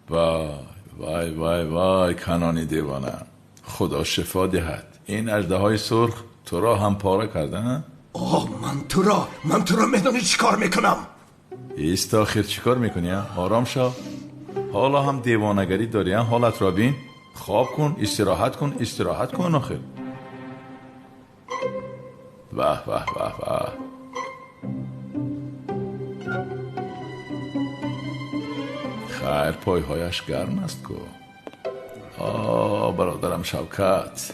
وای وای وای وای کنانی دیوانه، خدا شفا دهد. این اژدهای سرخ تو را هم پاره کرده؟ آه من تو را میدانی چیکار میکنم؟ ایست آخر چیکار میکنی؟ آرام شو. حالا هم دیوانگری داری؟ حالت را بین. خواب کن، استراحت کن، استراحت کن آخر. واه واه واه واه. خیر پایهایش گرم است کو. آه برادرم شوکت،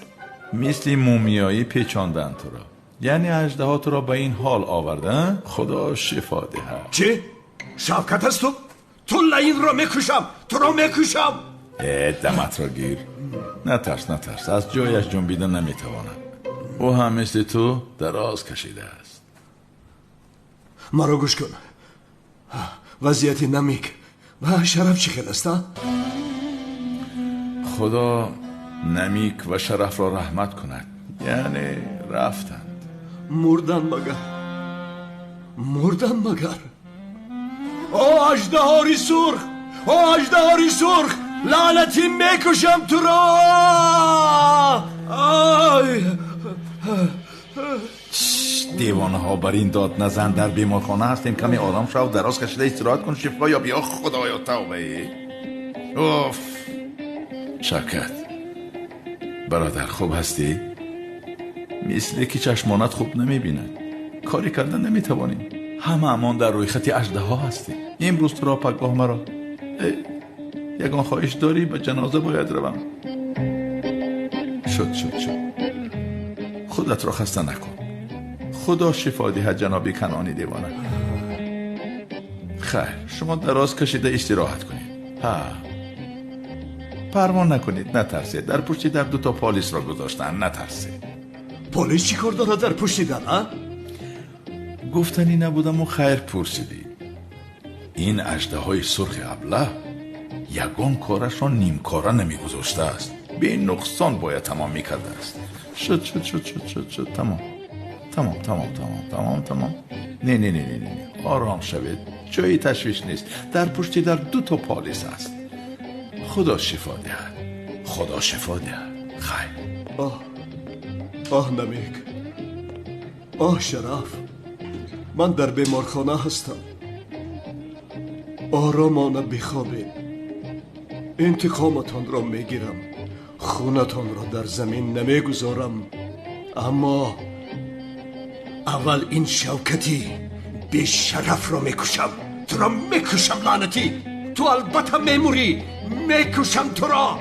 مثل مومیایی پیچاندن تو را. یعنی اژدها تو را به این حال آوردن؟ خدا شفا دهد. چی؟ شوکت است تو؟ تو لعین را میکشم، تو را میکشم. دمت را گیر. نترس نترس، از جایش جنبیده نمیتواند. او هم مثل تو دراز کشیده است. مرا گوش کن. وضعیت نمیک و شرف چی خیل است؟ خدا نمیک و شرف را رحمت کند. یعنی رفتند. مردن مگر؟ مردن مگر؟ او اژدهای سرخ، او اژدهای سرخ، لعنتی میکشم تو را. آی دیوانه ها بر این داد نزن، در بیمارخانه هستیم. کمی آرام شو، دراز کشیده استراحت کن، شفا یاب. یا خدایا توبه. اوف. شوکت برادر خوب هستی؟ مثل که چشمانت خوب نمیبیند. کاری کردن نمیتوانیم. همه امان در روی خط اژدها هستیم. امروز تو را پگاه مرا. یگان خواهش داری؟ به جنازه باید روم. شد شد شد. خودت را خسته نکن. خدا شفا دهد جناب کنانی دیوانه. خیر شما دراز کشیده استراحت کنید. ها پروا نکنید، نترسید. در پشت در دو تا پلیس را گذاشتن، نترسید. پلیس چی کار داره در پشت در؟ ها؟ گفتنی نبودم و خیر پرسیدی. این اژدهای سرخ ابله یگان کارش را نیمکاره نمیگذاشته است. به نقصان باید تمام میکرده است. شد شد شد شد شد شد. تمام تمام تمام تمام تمام تمام. نه نه نه نه نه، آرام شوید، جایی تشویش نیست. در پشت در دو تا پلیس است. خدا شفا دهد، خدا شفا دهد. خیر. آه آه نمیک، آه شرف، من در بیمارخانه هستم. آرامانه بخوابید، انتقامتان را میگیرم، خونتان را در زمین نمیگذارم. اما اول این شوکتی بی شرف را میکشم. تو را میکشم لعنتی، تو البته میموری. میکشم تو را.